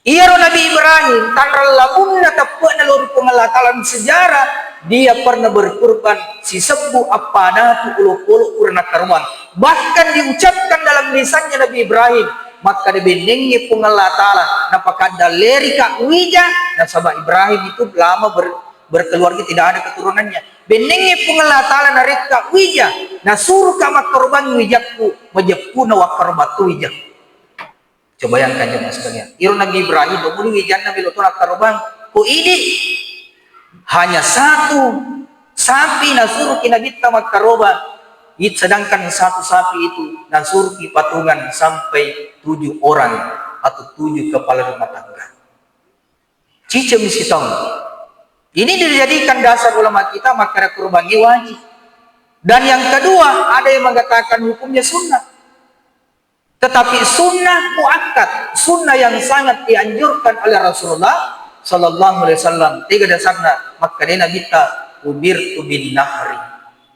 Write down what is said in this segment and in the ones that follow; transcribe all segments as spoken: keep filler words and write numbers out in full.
Iyaro Nabi Ibrahim, tanrang lamunna teppe'na lao ri Puang Allah Ta'ala, sejarah, dia pernah berkurban sisebbu appanatu olokolo pura nakkarobang. Bahkan diucapkan dalam lisannya Nabi Ibrahim, makkada bennengngi Puang Allah Ta'ala, napakadda lerika wija, nasaba Ibrahim itu lama ber-, berkeluarga, tidak ada keturunannya. Bennengngi Puang Allah Ta'ala narekka wija, nasuruka makkarobang wijakku, majeppuna wakkarobang tu wijakku. Coba bayangkan jemaah sekalian. Iro Nabi Ibrahim, lo muli wijanna melo to nakkarobang. Ko idi hanya satu sapi nasuruki Nabitta makkarobang. It-, sedangkan satu sapi itu nasuruki patungan sampai tujuh orang atau tujuh kepala rumah tangga. Ciceng sitaung. Ini dijadikan dasar ulama kita makkada kurbangi wajib. Dan yang kedua, ada yang mengatakan hukumnya sunnah. Tetapi sunnah muakkad, sunnah yang sangat dianjurkan oleh Rasulullah sallallahu alaihi wasallam. Tega dasarna? Makkadai Nabitta, "Umirtu bin nahri."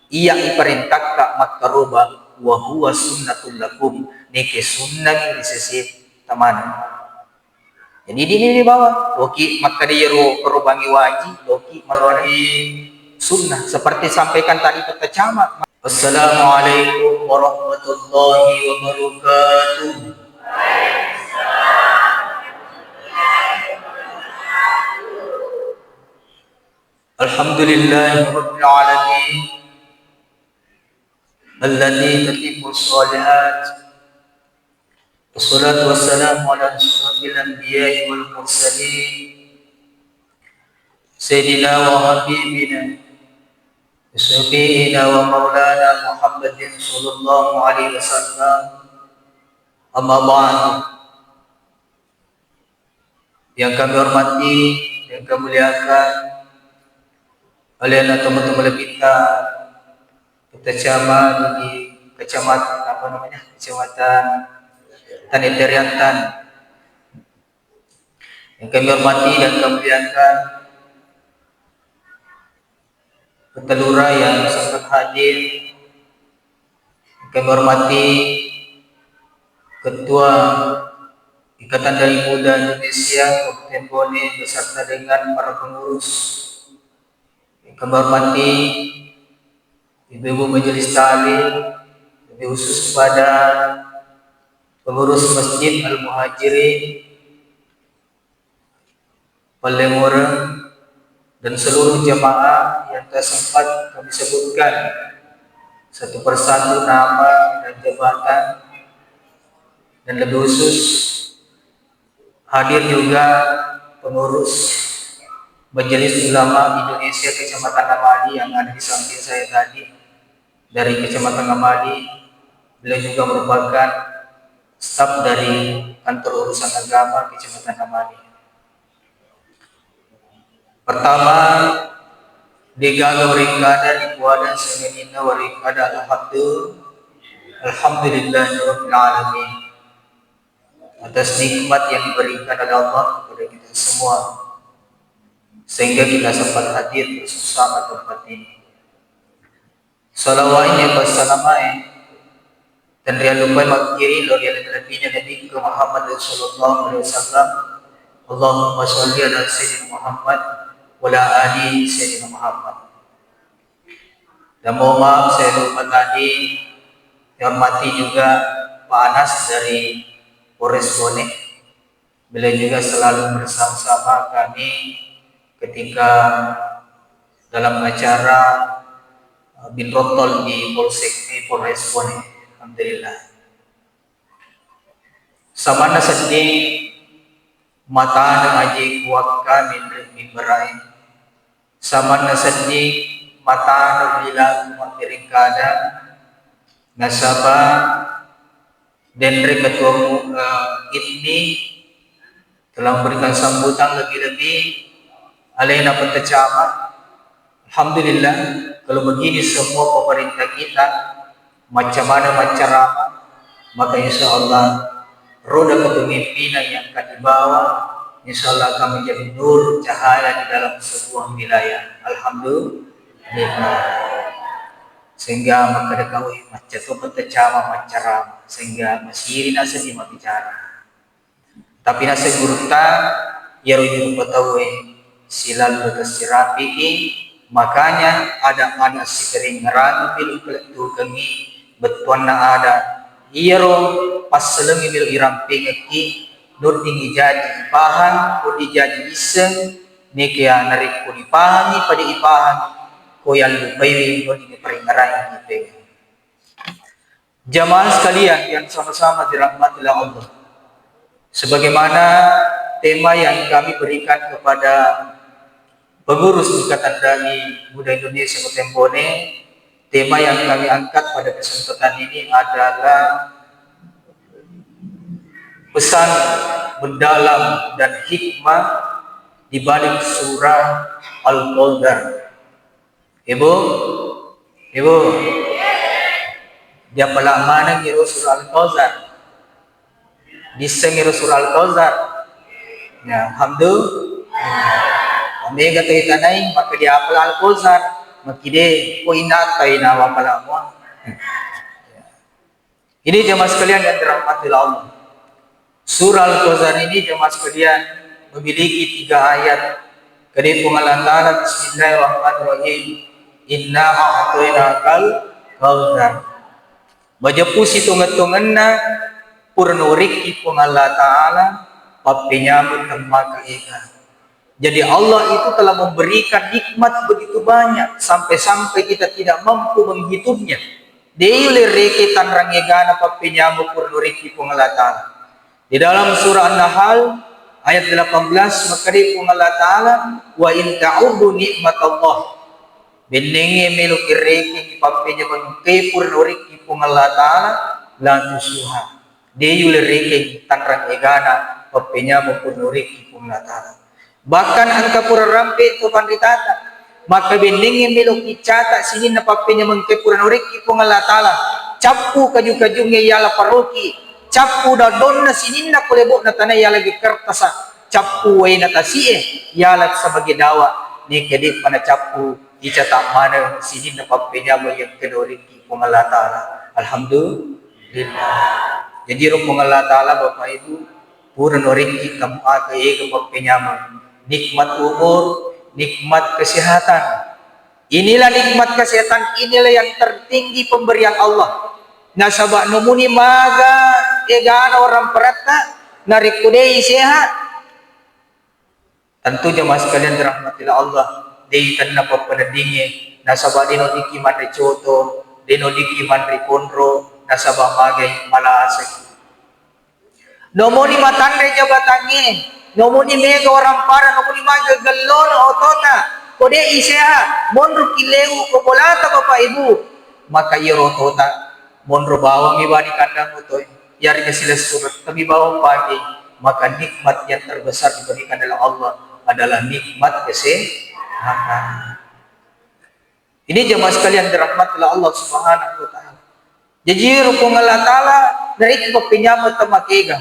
Iya iparentakka makkaroba, wa huwa sunnatul lakum. Neke sunnami ri sese tamana. Jadi dini dibawa, loki makkada iyaro karobangi waji, loki marwari sunnah. Seperti sampaikan tadi Pak Camat. Assalamualaikum warahmatullahi wabarakatuh. Alhamdulillahirabbil alamin. Alladzi tatimmu shalihat. Wassalatu wassalamu ala asyrafil anbiya'i wal mursalin, sayyidina wa habibina wa syafi'ina wa maulana Muhammadin sallallahu alaihi wasallam. Amma ba'du. Yang kami hormati dan kami muliakan, alena tomatoa malebbita, Pak Camat di kecamatan, apa namanya, Kecamatan Tanete Riantan. Yang kami hormati dan kami muliakan, Pak Lurah yang sempat hadir, yang kami hormati Ketua Ikatan Dai Muda Indonesia Kabupaten Bone beserta dengan para pengurus, yang kami hormati Ibu-ibu Majelis Taklim, lebih khusus kepada pengurus Masjid Al-Muhajirin, Pallemureng, dan seluruh jemaah yang tak sempat kami sebutkan satu persatu nama dan jabatan, dan lebih khusus hadir juga pengurus Majelis Ulama Indonesia Kecamatan Amali yang ada di samping saya tadi, dari Kecamatan Amali. Beliau juga merupakan staf dari Kantor Urusan Agama Kecamatan Amali. Pertama, degaga waringkada ripuada sangeninna waringkada alhamdulillah, alhamdulillahirabbil alamin, atas nikmat yang diberikan oleh Allah kepada kita semua, sehingga kita sempat hadir bersama tempat ini. Salawat yang bersalamae dan rialupai makkiri lo ri lebbi-lebbina Nabi Muhammad sallallahu alaihi wasallam. Allahumma shalli ala Sayyidina Muhammad wa ala ali Sayyidina Muhammad. Dan mohon maaf saya lupa tadi, yang hormati juga Pak Anas dari Polres Bone. Beliau juga selalu bersama-sama kami ketika dalam acara, eh, Binrottol di Polsek, eh, Polres Bone. Alhamdulillah. Samanna sedding matana aje kuwakka minre mimbarae. Samanna sedding matana lila mabbiring kada, nasaba denre ketuamu, eh, ini telah memberikan sambutan lebih-lebih alena Pak Camat. Alhamdulillah, kalau begini semua pemerintah kita, macam mana menceramah, maka insya Allah roda kepemimpinan yang akan dibawa, insya Allah akan menjadi nur cahaya di dalam sebuah wilayah. Alhamdulillah. Sehingga maka dikawai macam tu Pak Camat menceramah, sehingga masih nasib mabbicara. Tapi naseng gurutta, iyaro rupa tauwe silallo tessirapiki, makanya ada-ada siteringngerang melo ipalettukengngi bettuanna ada, iyaro passalengnge melo irampengekki, nodding ijaji ipahang, nodding ijaji isseng, nekia narekko dipahangi, pada ipahangi, ko yallupaiwi, nodding iparingngerangi ipeng. Jamaah sekalian yang sama-sama dirahmati Allah, sebagaimana tema yang kami berikan kepada pengurus Ikatan Dai Muda Indonesia Kota Bone, tema yang kami angkat pada kesempatan ini adalah pesan mendalam dan hikmah di balik surah Al-Kautsar. Ibu, Ibu, diapala maneng iro surah Al-Kautsar? Disseng iro surah Al-Kautsar? Ya, alhamdulillah. Mega to itanai, maka diapala Al-Kautsar. Makide, ko inatai nawa pala mua. Ini jemaah sekalian yang dirahmati Allah. Surah Al-Kautsar ini jemaah sekalian memiliki tiga ayat. Kade Puang Allah Ta'ala, "Bismillahirrahmanirrahim. Inna a'tainakal kautsar." Majeppu sitongeng-tongenna pura nawerekki Puang Allah Ta'ala pappenyameng temmaka ega. Jadi Allah itu telah memberikan nikmat begitu banyak sampai-sampai kita tidak mampu menghitungnya. Dei ulle rekeng tanrang egana pappenyameng pura nawerekki Puang Allah Ta'ala. Di dalam surah An-Nahl ayat delapan belas, makkeda Puang Allah Ta'ala, "Wa in ta'uddu ni'matallah." Bennengnge melo kirekeng pappenyameng engkae pura nawerekki Puang Allah Ta'ala, la tuhsuha. Dei ulle rekeng tanrang egana pappenyameng pura nawerekki Puang Allah Ta'ala. Bahkan engka pura rampe to panritata, maka bennengnge melo kicata sininna pappenyameng engkae pura nawerekki Puang Allah Ta'ala. Cappu kaju-kajungnge yala paroki, cappu daun-daunna sininna ko lebo'na tanae yala ge kertasa, cappu waena tasi'e yala sebagai dawa, neke de'pa nacappu icata maneng sininna pappenyameng yang kenawerekki Puang Allah Ta'ala. Alhamdulillah. Jadi ro Puang Allah Ta'ala, Bapak Ibu, pura nawerekki temmaka ega pappenyameng. Nikmat umur, nikmat kesehatan. Inilah nikmat kesehatan, inilah yang tertinggi pemberian Allah. Nasaba nomuni maga egana orang paratta, narekko dei sehat, tentu jemaah sekalian dirahmatilah Allah, dei tenna pappeneddingnge, nasaba deno diki manre coto, deno diki manre konro, nasaba magai malasaki. Nomoni matanre jabatangnge, nomoni mega orang pada, nomoni maga gellona otota, ko dei sehat, monroki lewu ko bolata Bapak Ibu, maka iyaro otota monro bawangngi bani kandang otoe. Yarega silessureng temi bawang pake, maka nikmat yang terbesar diberikan oleh Allah adalah nikmat kesehatan. Ini jemaah sekalian dirahmatilah Allah Subhanahu wa Ta'ala. Jaji ro Puang Allah Ta'ala narekki pappenyameng temmaka ega.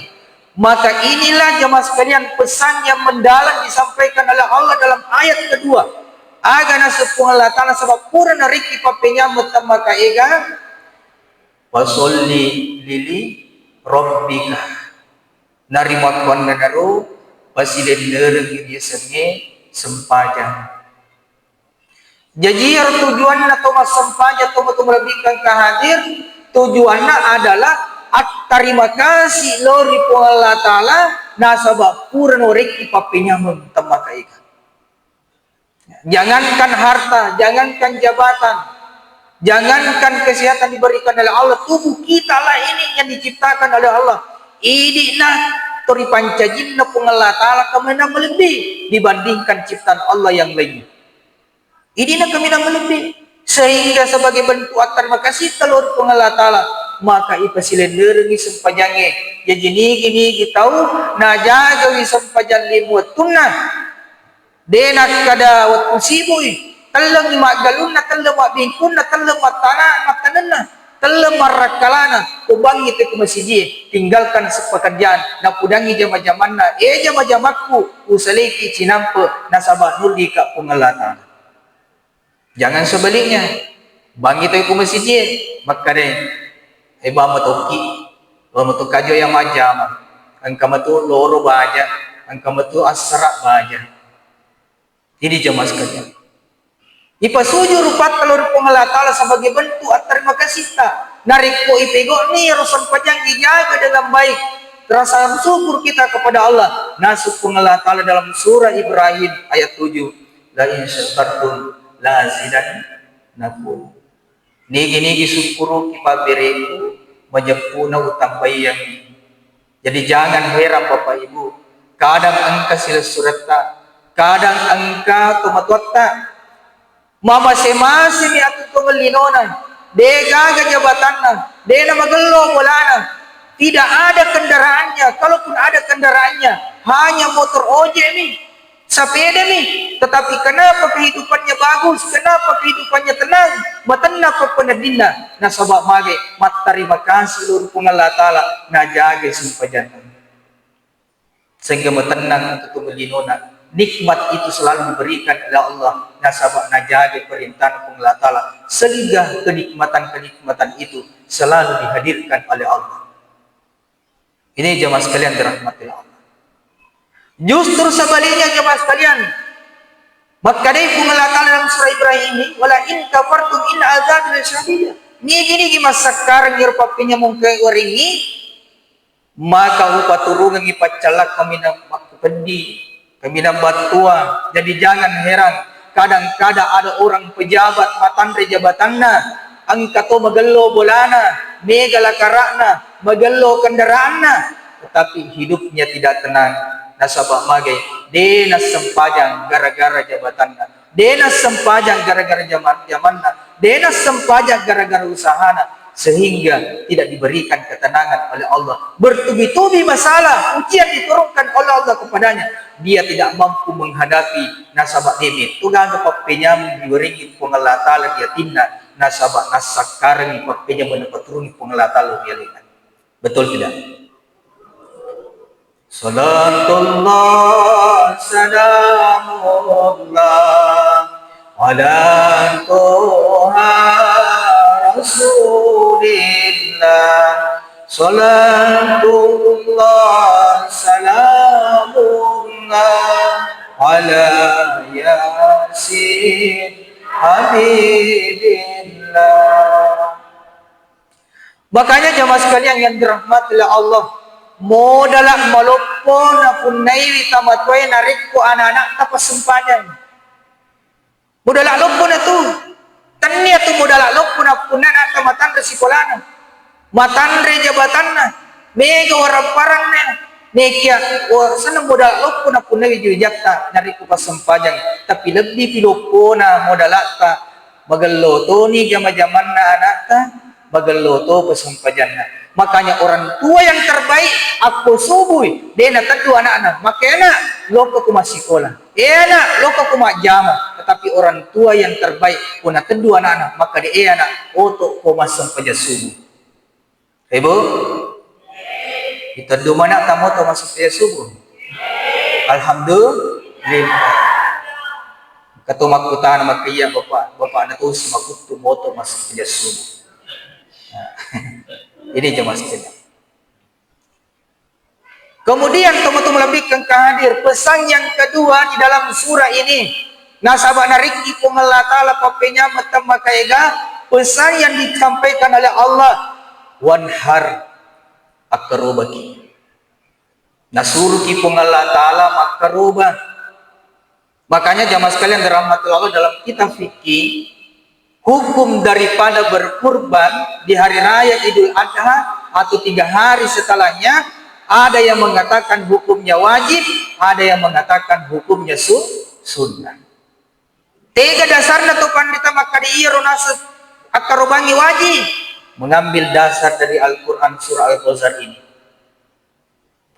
Maka inilah jemaah sekalian pesan yang mendalam disampaikan oleh Allah dalam ayat kedua. Aga naseng Puang Allah Ta'ala, sabab pura narekki pappenyameng temmaka ega, "Fasolli li rabbika." Narimakkuannanaro pasilennerengngi riasengnge sempajang. Jaji iyaro tujuanna to massempajang, to matu malebbikang kahadir, tujuanna adalah attarima kasih lao ri Puang Allah Ta'ala nasaba pura nawerekki pappenyameng temmaka ega. Jangankan harta, jangankan jabatan, jangankan kesehatan diberikan oleh Allah, tubuh kita lah ini yang diciptakan oleh Allah. Idi'na to ripancajinna Puang Allah Ta'ala kaminang malebbi dibandingkan ciptaan Allah yang lainnya. Idi'na kaminang malebbi. Sehingga sebagai bentuk attarima kasih lao ri Puang Allah Ta'ala, maka ipasilennerengngi sempajangnge. Jaji nigi-nigi tau najagawi sempajang lima wettunna, de nakkada wettu sibui, tellengngi maggalunna, telleng mabbingkunna, telleng mattana-, mattanenna, telleng marrakkalana, ubangngi te ku masijie, tinggalkan pekerjaan, napudangngi jama-jamanna, eh jama-jamakku, usaleiki cinampe, nasaba nullika Puang Allah Ta'ala. Jangan sebaliknya, bangngi te ku masijie, makkadai, eh bama tokki, bama tokki ajo iya majjama. engka matu loro baja, engka matu assara baja. Ini jamaah sekalian. Ipasuju rupatta lao ri Puang Allah Ta'ala sebagai bentuk terima kasihta. Narekko ipegau'ni iyaro sempajang ijaga dengan baik, rasa syukur kita kepada Allah. Naseng Puang Allah Ta'ala dalam surah Ibrahim ayat tujuh, "La in syakartum la azidannakum." Nigi-nigi sukkuruki pabbereku, majeppu'na utambaiyangngi. Jadi jangan heran Bapak Ibu, kadang engka silessuretta, kadang engka tomatoatta, mamase-masemi atuttungeng linona, de gaga jabatanna, de namagello bolana, tidak ada kendaraannya, kalaupun ada kendaraannya, hanya motor ojek mi. Sepeda mi, tetapi kenapa kehidupannya bagus, kenapa kehidupannya tenang, matenna pappeneddinna, nasaba mage mattarima kasih lao ri Puang Allah Ta'ala, najagai sempajanna. Sehingga matennang atuttungeng linona. Nikmat itu selalu diberikan oleh Allah, nasaba najagai perintah Puang Allah Ta'ala, sehingga kenikmatan-kenikmatan itu selalu dihadirkan oleh Allah. Ini jamaah sekalian dirahmati Allah. Justru sebaliknya jamaah sekalian, makkedai Puang Allah Ta'ala dalam surah Ibrahim ini, "Wala in kafartum in azabi lasyadid." Nigi-nigi massakkareng iyaro pappenyameng engka uwarengngi, maka upaturungengngi paccallak kaminang makkupeddi. Kaminang battua, jadi jangan heran, kadang-kadang ada orang pejabat matanre jabatanna, engka to magello bolana, mega lakara'na, magello kendaraanna, tetapi hidupnya tidak tenang. Nasaba magai, de nassempajang gara-gara jabatanna, de nassempajang gara-gara jama-, jamanna, de nassempajang gara-gara usahana, sehingga tidak diberikan ketenangan oleh Allah. Bertubi-tubi masalah, ujian diturunkan oleh Allah kepadanya. Dia tidak mampu menghadapi, nasaba de metto gaga pappenyameng diwerengngi Puang Allah Ta'ala ri atinna, nasaba nassakkarengngi pappenyameng napaturungi Puang Allah Ta'ala ri alenna. Betul tidak? Salatullah, salamullah, ala Toha Rasulillah. Salatullah, salamullah, ala Yasin Habibillah. Makanya jamaah sekalian yang dirahmati oleh Allah, modala maloppo napunnaiwi tamatuae narekko anak-anakta passempajang. Modala loppo na tu. Tennia tu modala loppo napunna anakta matanre sikolana, matanre jabatanna, mega warapparanna, nekia wa-, senna modala loppo napunnaiwi wija-wijatta narekko passempajang. Tapi lebbi pi loppona modalatta, magello toni jama-jamanna anakta, magello to pasempajanna. Makanya orang tua yang terbaik, akko subui, de nateddu anakna, makkeda, "Nak, lokka ko massikola. Eh, anak, lokka ko majjama." Tetapi orang tua yang terbaik, ko nateddu anakna, makkeda, "Eh, anak, oto ko massempajang subuh." Ibu? Iteddu mana kamu to massempajang subuh? Alhamdulillah. Engka to makkutana makkeda, "Bapak, bapakna tosi makuttu moto massempajang subuh." Nah, ini jamaah sekalian. Kemudian teman-teman lebih hadir, pesan yang kedua di dalam surah ini, nasaba narekki Puang Allah Ta'ala pappenyameng temmakaega, pesan yang disampaikan oleh Allah, "Wanhar, akkarobaki." Nasuruki Puang Allah Ta'ala makkaroba. Makanya jamaah sekalian dirahmati Allah, dalam kitab fikih, hukum daripada berkurban di hari raya Idul Adha atau tiga hari setelahnya, ada yang mengatakan hukumnya wajib, ada yang mengatakan hukumnya su-, sunnah. Tega dasarna to pandita makkeda iyaro naseng akkarobangngi wajib? Mengambil dasar dari Al-Quran surah Al-Kawthar ini.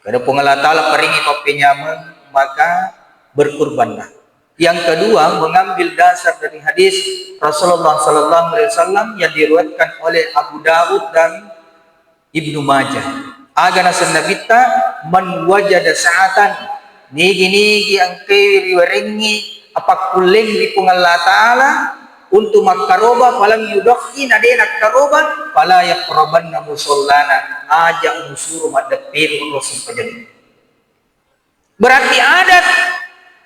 Karena Puang Allah Ta'ala paringi pappenyameng, maka berkurbanlah. Yang kedua, mengambil dasar dari hadis Rasulullah sallallahu alaihi wasallam yang diriwayatkan oleh Abu Dawud dan Ibnu Majah. Aga naseng Nabitta, "Man wajada sa'atan," nigi-nigi engkai riwerengngi apakkulleng ri Puang Allah Ta'ala, Untu makkaroba, falam yudakhi, na de nakkaroba, fala yaqrabanna musallana, aja musuro maddepperi onrong sempajang. Berarti ada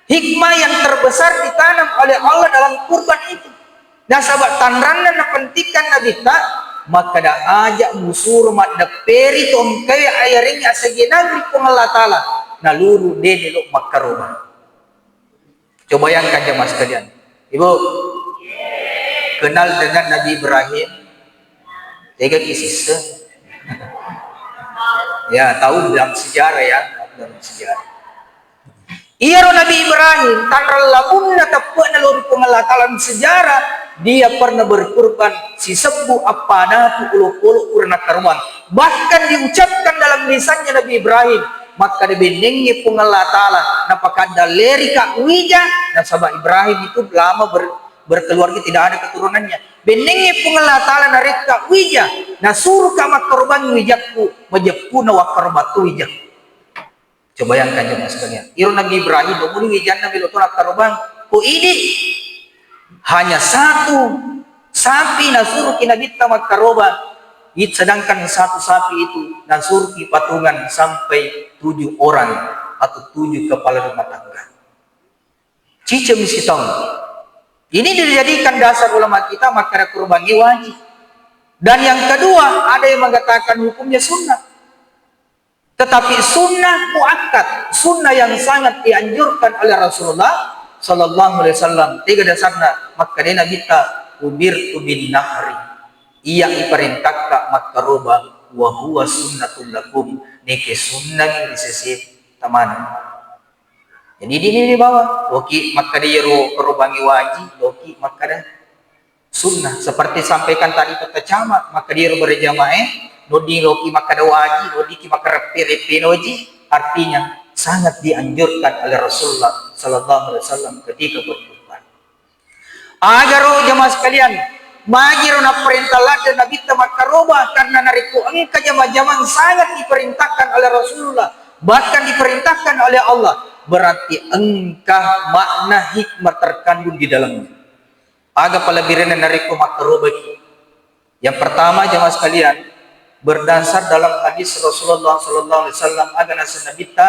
hikmah yang terbesar ditanam oleh Allah dalam kurban itu. Nasaba tanranna napentingkan Nabitta, makkada aja musuro maddepperi to engkae ayarengnge asegenang ri Puang Allah Taala, naluru de melo makkaroba. Coba bayangkan jamaah sekalian. Ibu, kenal dengan Nabi Ibrahim? Tega ki sisse? Ya, tahu dalam sejarah ya, dalam sejarah. Iyaro Nabi Ibrahim, tanrang lamunna teppe'na lao ri Puang Allah Taala dalam sejarah, dia pernah berkurban sisebbu appanatu olokolo pura nakkarobang. Bahkan diucapkan dalam lisannya Nabi Ibrahim, makkada bennengnge Puang Allah Taala, napakaddalerika wija, nasaba Ibrahim itu lama ber-, berkeluarga, tidak ada keturunannya. Bennengnge Puang Allah Taala narekka wija, nasuruka makkarobang wijakku, majeppuna wakkarobattu wijakku. Coba bayangkan jemaah sekalian. Iro Nabi Ibrahim, muni wijanna melo to nakkarobang. Ko idi hanya satu sapi nasuruki Nabitta makkaroba. It-, sedangkan satu sapi itu nasuruki patungan sampai tujuh orang atau tujuh kepala rumah tangga. Cicemi sitaung. Ini dijadikan dasar ulama kita makkada kurbangi wajib. Dan yang kedua, ada yang mengatakan hukumnya sunnah. Tetapi sunnah muakkad, sunnah yang sangat dianjurkan oleh Rasulullah sallallahu alaihi wasallam. Tega dasarna? Makkeda Nabitta, "Umirtu bin nahri." Iya iperintahka makkaroba, "wa huwa sunnatul lakum." Neke sunnami ri sese tamana. Jadi, ini dibawa. Loki makkeda iyaro karobangi wajib, loki makkeda sunnah. Seperti sampaikan tadi, Pak Camat, makkeda iyaro berjamaah, nodi loki makkeda wajib, nodiki makkareppe-reppe noji. Artinya, sangat dianjurkan oleh Rasulullah sallallahu alaihi wasallam ketika berkhutbah. Agaro jamaah sekalian, magiro napparentah ladde Nabitta makkaroba, karena narekko engka jama-jamang sangat diperintahkan oleh Rasulullah, bahkan diperintahkan oleh Allah, berarti engka makna hikmah terkandung di dalamnya. Aga palebirenna narekko makkarobaki? Yang pertama, jamaah sekalian, berdasar dalam hadis Rasulullah sallallahu alaihi wasallam, aga naseng Nabitta,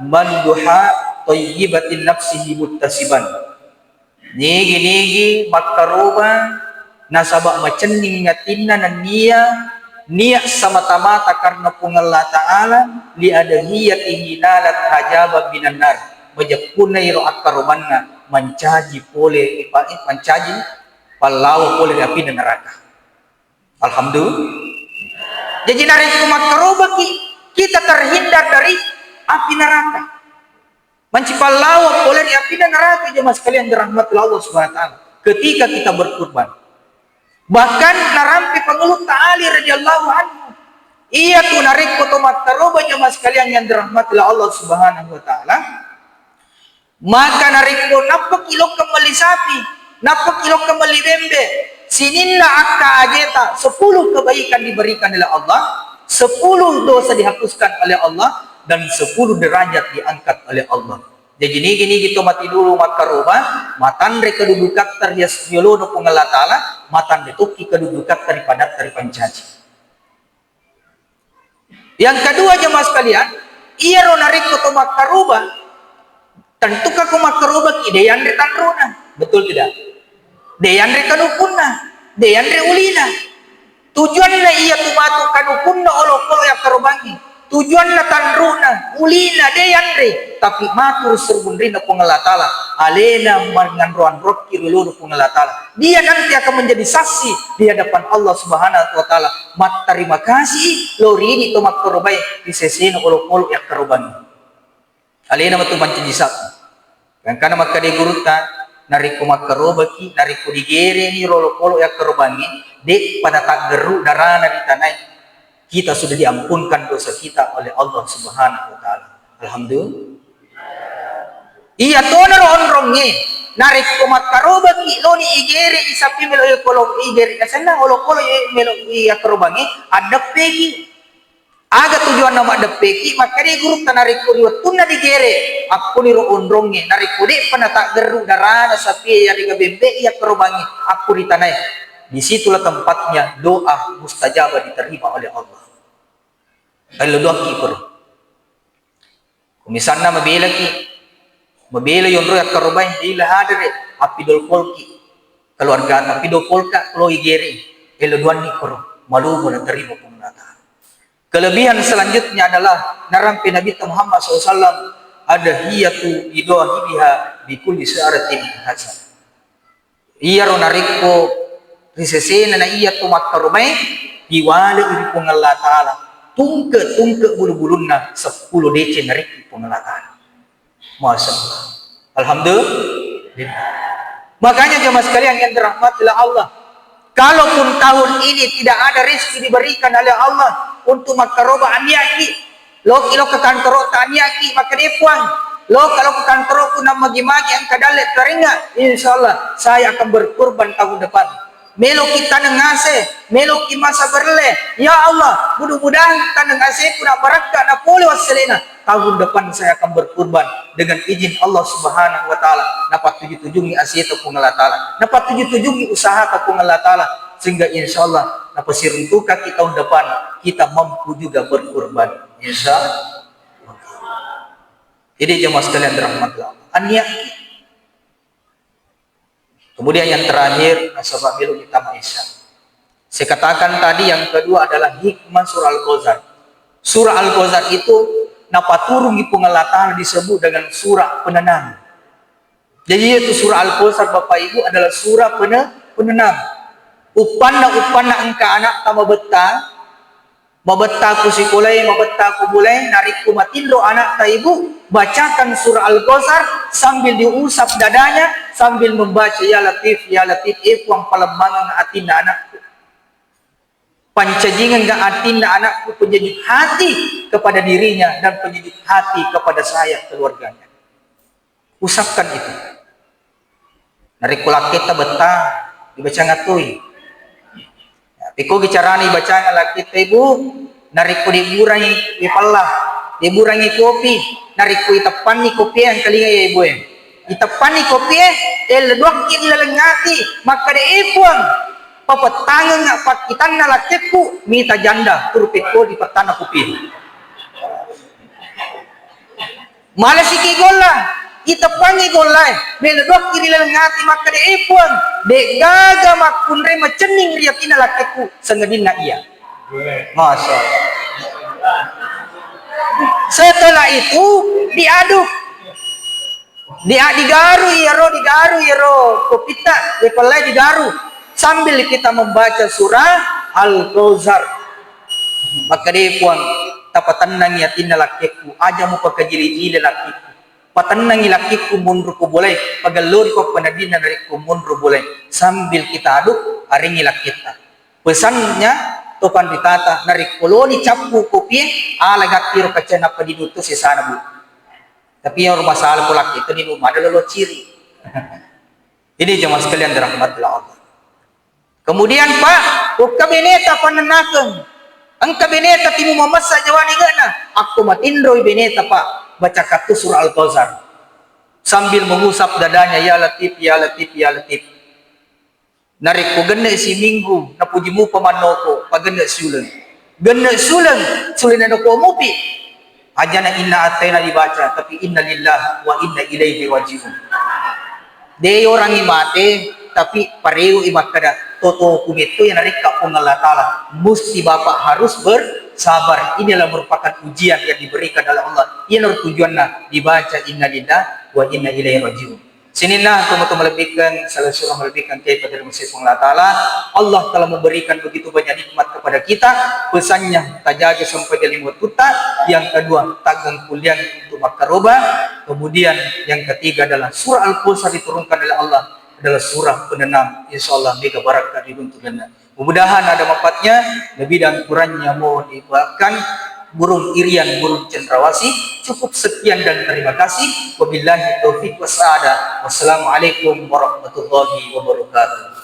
"Man duha thayyibatin nafsihi muttasiban." Nigi-nigi makkaroba nasaba macenning atinna nennia niat semata-mata karena Puang Allah Ta'ala, li adhiyatihi nalat hajaban minan nar. Majeppunna iro akkarobanna mancaji pole, mancaji pallawa pole ri apinna neraka. Alhamdulillah. Jadi, narekko makkarobaki, kita terhindar dari api neraka. Mancipallawa pole ri apinna neraka, jemaah sekalian dirahmati Allah Subhanahu wa Ta'ala. Ketika kita berkurban. Bahkan narampe Pangulutta Ali radhiyallahu anhu. Iyatu narekko to makkaroba, jemaah sekalian yang dirahmati Allah Subhanahu wa Ta'ala. Maka narekko nappaki lokka melli sapi, nappaki lokka melli bembe, sininna akka ajeta, sepuluh kebaikan diberikan oleh Allah, sepuluh dosa dihapuskan oleh Allah, dan sepuluh derajat diangkat oleh Allah. Jaji, nigi-nigi to mati dulu makkaroba, matanre kedudukatta ri yas-, yolona Puang Allah Ta'ala, matanre tokki kedudukatta ri padatta ri pancaji. Yang kedua, jemaah sekalian, iyaro narekko to makkaroba, tentuka ko makkarobaki, de yanre tanruna. Betul tidak? De yanre kanukunna, de yanre ulina. Tujuanna iyatu matu kanukunna olokolo yakkarobangi. Tujuanna tanruna, ulina, de yanre. Tapi matu ri suruga bunrinna Puang Allah Ta'ala. Alena manganro-anrokki ri loro Puang Allah Ta'ala. Dia nanti akan menjadi saksi di hadapan Allah Subhanahu wa Ta'ala. Matterima kasih, lo rini to makkarobae, ri sesena olokolo yakkarobangi. Alena matu mancaji sapi. Gangkana makkeda gurutta, narekko makkarobaki, narekko digereni olokolo yakkarobangi, de'pa nataggerru darana ri tanae, kita sudah diampunkan dosa kita oleh Allah Subhanahu wa Ta'ala. Alhamdulillah. Iya tonaro onrongnge, narekko makkarobaki, loni igere i sapi melo i kolo igere, nasenna olokolo melo i akkarobangi, addeppeki. Aga tujuanna maddeppeki? Makkeda gurutta, narekko ri wettunna digere, akkoniro onrongnge, narekko de'pa nataggerru darana sapie yarega bembe iya karobangnge, akko ri tanae. Disitulah tempatnya doa mustajabah diterima oleh Allah. Ello doakki koro. Ko misalna mabelaki, mabela yonroi akkarobae, ila hadere, appidolpolki keluargata, appidolpolka lo igere, elo duanni koro, malumo naterima Puang Allah Ta'ala. Kelebihan selanjutnya adalah narampe Nabi Muhammad sallallahu alaihi wasallam, adhiyatu idohibiha bikulli syaratin hasan. Iyaro narekko ri sesena na iya to makkarobae, diwale'i ri Puang Allah Ta'ala tungke-tungke bulu-bulunna seppulo deceng narekko Puang Allah Ta'ala. Masya Allah. Alhamdulillah. Makanya jemaah sekalian yang dirahmati oleh Allah, kalaupun tahun ini tidak ada rezeki diberikan oleh Allah untuk makkaroba, aniaki, loki lo ke kantor taniaki, makkeda, "Puang, loka lo ke kantorku, namagi-magi engka dalle taringa, insya Allah saya akan berkurban tahun depan." Meloki taneng ase, meloki masa berle. Ya Allah, mudah-mudahan taneng aseku na barakka na pole wasselena. Tahun depan saya akan berkurban dengan izin Allah Subhanahu wa Ta'ala. Napattuju-tujungi aseta Puang Allah Ta'ala. Napattuju-tujungi usahata Puang Allah Ta'ala. Sehingga insya Allah, napasiruntukaki tahun depan, kita mampu juga berkurban. Insya Allah. Jadi jemaah sekalian dirahmati Allah. Aniaki. Kemudian yang terakhir, nasaba melo kita Maisya. Saya katakan tadi yang kedua adalah hikmah surah Al-Kautsar. Surah Al-Kautsar itu napaturungi Puang Allah Ta'ala disebut dengan surah penenang. Jadi itu surah Al-Kautsar Bapak Ibu adalah surah pene-, penenang. Uppanna, uppanna engka anak tama betta, mabettaku sikolai, mabettaku bulai, narekko matinro anakta ibu, bacakan surah Al-Kautsar sambil diusap dadanya, sambil membaca, "Ya Latif, ya Latif, eh Puang, palemmangeng atinna anakku. Pancajingeng atinna anakku, penyejuk hati kepada dirinya dan penyejuk hati kepada saya, keluarganya." Usapkan itu. Narekko lakketta betta, dibacang attoi. Pekkogi carana ibacang lakketta ibu, narekko deburangi ipella, deburangi kopi, narekko iteppanni kopi engkalinga ya ibu e. Iteppanni kopi e, elleduakki ri laleng ati, makkeda, "Eh Puang, papettangeng pakkitanna lakkekku, mita janda, turu pekko dipettanna kopi." Malesiki golla, iteppangi gollae, melo doakki ri laleng ati makkeda, "Eh Puang, de'gaga makkunrai macenning ri atinna lakkekku sangadinna iya." Masya Allah. Setelah itu diaduk. Dia digaru iyaro, digaru iyaro kopitta, ripellae digaru sambil kita membaca surah Al-Kautsar. Makkeda, "Eh Puang, tapatennangi atinna lakkekku, aja mupakajili-jili lakkekku. Patennangi lakkekku monro ko bolae, pagellori ko penadinna narekko monro bolae." Sambil kita aduk, arengi lakketta. Pesannya to panritata, narekko loni cappu kopie, ala gattiro kacana padinuttu sesana, Bu. Tapi yang rumah salah ko lakketta ni, Bu, mada lolo ciri. Ini jemaah sekalian dirahmati Allah. Kemudian, Pak, okka beneta pannennakeng. Engka beneta timu mamessa jawa nigana. Akko matinroi beneta, Pak, baca kattu surah Al-Kautsar. Sambil mengusap dadanya, "Ya Latif, ya Latif, ya Latif." Narekko genne siminggu, napuji mupa mannoko, pagenne siuleng. Genne siuleng, siuleng noko mupi. Ajana inna ataina dibaca, tapi inna lillahi wa inna ilaihi rajiun. De yorangi mate, tapi pareu i makkeda, "Toto kumetto ya narekka Puang Allah Ta'ala, musti Bapak harus bersabar. Inilah merupakan ujian yang diberikan oleh Allah." Iya tujuanna dibaca inna lillahi wa inna ilaihi rajiun. Sininna tomatoa malebbikeng, salah surah malebbikeng ke pada Puang Allah Ta'ala. Allah telah memberikan begitu banyak nikmat kepada kita, pesannya tajaga sampai di lima tutta. Yang kedua, tagang kuliah untuk makkaroba. Kemudian yang ketiga adalah surah Al-Kautsar diturunkan oleh Allah, adalah surah penenang. Insya Allah mega barakka di runtulanna. Mudah-mudahan ada manfaatnya, lebih dan kurangnya mohon dimaafkan. Burung Irian, burung cendrawasih. Cukup sekian dan terima kasih. Wabillahi taufiq wassaada. Wassalamualaikum warahmatullahi wabarakatuh.